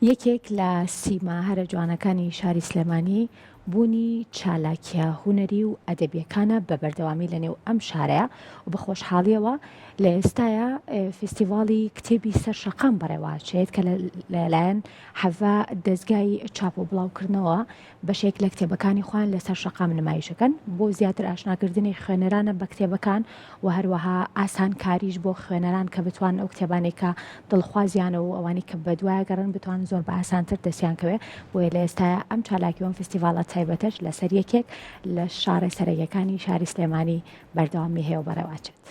یەکێک لە سیما هەرە جوانەکانی شاری سلێمانی بوونی چالاکیە هونەری و ئەدەبیەکانە بە بەردەوامی لە نێو ئەم شارەیە و بە خۆشحاڵیەوە لە ئێستایا فستیڤاڵی کتێبی سەر شەقام بەڕێوەچێت کە لەلایەن حەڤە دەزگای چاپ و بڵاوکردنەوە بەشێک لە کتێبەکانی خۆیان لەسەر شەقام نمایشەکەن بۆ زیاتر ئاشناکردنی خوێنەرانە بە کتێبەکان و هەروەها ئاسانکاریش بۆ خوێنەران کە بتوانن ئەو کتێبانەی کە دڵخوازیانە و ئەوانەی کە بەدوایە گەڕن بتوانن زۆر بە ئاسانتر دەستیان کەوێ بۆیە لە ئێستایا ئەم چالاکی و ئەم فستیڤاڵە تایبەتەش لەسەر یەکێک لە شاڕێ سەرەکیەکانی شاری سلێمانی بەردەوامی هەیە و بەڕێوەچێت.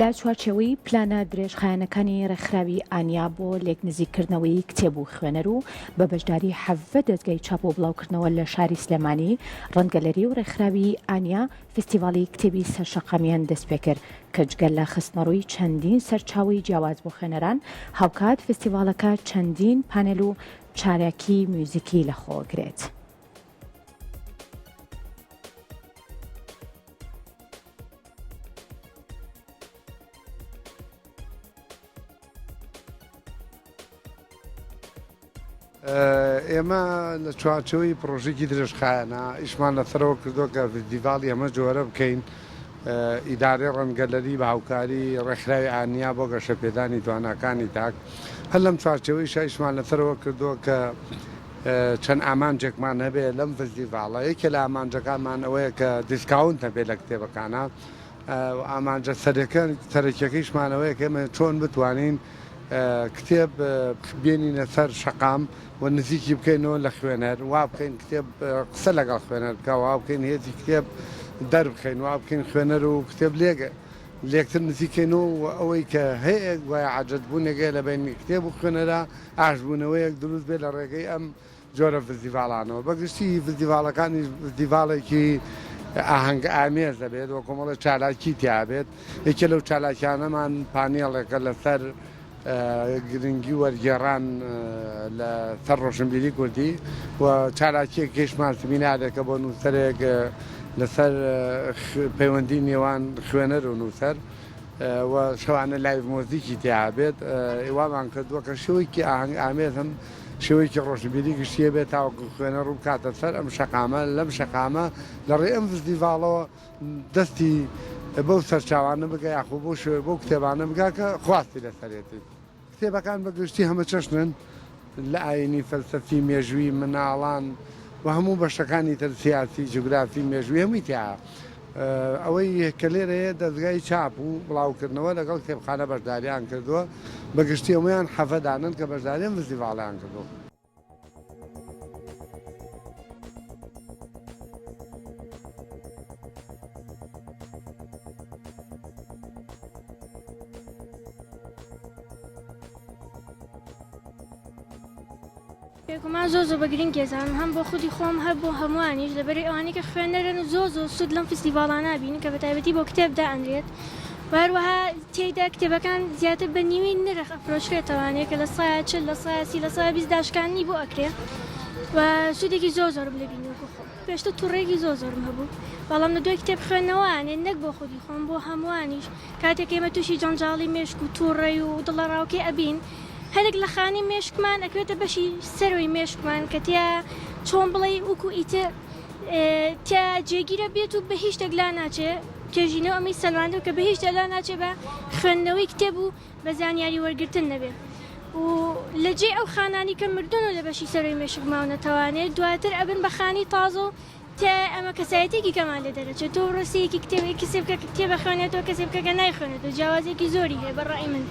لە چوارچێوەی پلانە درێژخایەنەکانی ڕێکخراوی ئانیا بۆ لێکنزیککردنەوەی کتێب و خوێنەر و بە بەشداری 17 دەزگای چاپ و بڵاوکردنەوە لە شاری سلێمانی، ڕەنگەلەری و ڕێکخراوی ئانیا فیستیڤاڵی کتێبی سەرشەقامیان دەستپێکرد کە جگە لە خستنەڕووی چەندین سەرچاوەی جیاواز بۆ خوێنەران، هاوکات فیستیڤاڵەکە چەندین پانێل و چالاکی میوزیکی لەخۆگرێت. ئێمە لە چوارچێوەی پڕۆژەیەکی درێژخایەنە ئیشمان لەسەرەوە کردووە کە فیستیڤاڵی ئەمە جۆرە بکەین ئیدارەی ڕەنگەلەری بە هاوکاری ڕێکخراوی ئانیا بۆ گەشەپێدانی تواناکانی تاک هەر لەم چوارچێوەیشا ئیشمان لەسەرەوە کردووە کە چەند ئامانجێکمان هەبێ لەم فستیڤاڵە، یەکێ لە ئامانجەکانمان ئەوەیە کە discount هەبێ لە کتێبەکانا، ئامانجە سەرەکیەکەیشمان ئەوەیە کە ئێمە چۆن بتوانین کتێب بێنینە سەر شەقام و نزیکی بکەینەوە لە خوێنەر، وا بکەین کتێب قسە لەگەڵ خوێنەر بکا، وا بکەین هێزی کتێب دەربخەین، وا بکەین خوێنەر و کتێب لێک لێکتر نزیک کەینەوە و ئەوەی کە هەیە گوایە عەجەتبوونێک هەیە لە بەینی کتێب و خوێنەرا ئاشتبوونەوەیەک دروست بێت لە ڕێگەی ئەم جۆرە فستیڤاڵانەوە. بە گشتی فستیڤاڵەکانیش فستیڤاڵێکی ئاهەنگ ئامێز دەبێت و کۆمەڵێک چالاکی تیا بێت. یەکێ لەو چالاکیانەمان پانێڵێکە لەسەر گرنگی وەرگێڕان لە سەر ڕۆشنبیری کوردی و چالاکیەکەیشمان سمینارێکە بۆ نووسەرێک لەسەر پەیوەندی نێوان خوێنەر و نووسەر. و شەوانە live مۆزیکی تیا بێت وامان کردووە کە شێوەیەکی ئاهەنگ ئامێز هەم شێوەیەکی ڕۆشنبیری گشتیە بێت تاوەکو خوێنەر ڕوو بکاتە سەر ئەم شەقامە لەم شەقامە لە ڕێی ئەم فستیڤاڵەوە دەستی بەو سەرچاوانە بگا یاخۆ بۆ شێوە بەو کتێبانە بگا کە خواستی لەسەرێتی. کتێبەکان بە گشتی هەمەچەشنن لە ئایینی، فەلسەفی، مێژووی، مناڵان و هەموو بەشەکانی تر، سیاسی، جوگرافی، مێژووی هەمووی تیایە. ئەوەی کە لێرەیە دەزگای چاپ و بڵاوکردنەوە لەگەڵ کتێبخانە بەشداریان کردووە، بە گشتی هەموویان حەڤە دانەن کە بەشداری ئەم فستیڤاڵەیان کردووە. بێگومان زۆر زۆر بە گرنگ ئەزانم هەم بۆ خودی خۆم هەر بۆ هەمووانیش لەبەری ئەوانەی کە خوێنەرن زۆر زۆر سوود لەم فستیڤاڵانە بینن کە بە تایبەتی بۆ کتێب دائەنرێت و هەروەها تێیدا کتێبەکان زیاتر بە نیوەی نرخ ئەفرۆشرێتەوانێ کە لە سایە 40 لە سایە سی لە سایە 20 داشکاندنی بۆ ئەکرێ و سوودێکی زۆر زۆرم لێ بینیوە بۆ خۆم پێشتر توڕەیەکی زۆر زۆرم هەبوو بەڵام لە دوای کتێب خوێندنەوەیانێ نەک بۆ خودی خۆم بۆ هەمووانیش کاتێک ئێمە تووشی جەنجاڵی مێشک و تووڕەی و دڵەڕاوکێ ئەبین هەرێک لە خانەی مێشکمان ئەکەوێتە بەشی سەرەوەی مێشکمان کە تیا چۆن بڵێی وەکو ئیتر تیا جێگیرە بێت و بە هیچ شتێک لا ناچێ توێژینەوە ئەمەی سەلماندووە کە بە هیچ شتێک لا ناچێ بە خوێندنەوەی کتێب و بە زانیاری وەرگرتن نەبێ و لە جێی ئەو خانانی کە مردوون و لە بەشی سەرەوەی مێشک ماونەتەوانێ دواتر ئەبن بە خانی تازە و تایە ئەمە کەسایەتیەکی کەمان لێ دەرەچێت تۆ بڕۆ سەیەکی کتێب کەسێ بکە کە کتێب ئەخوێنێتەوە کەسێ بکە کە نایخوێنێتەوە جیاوازیەکی زۆری هەیە بە ڕای من.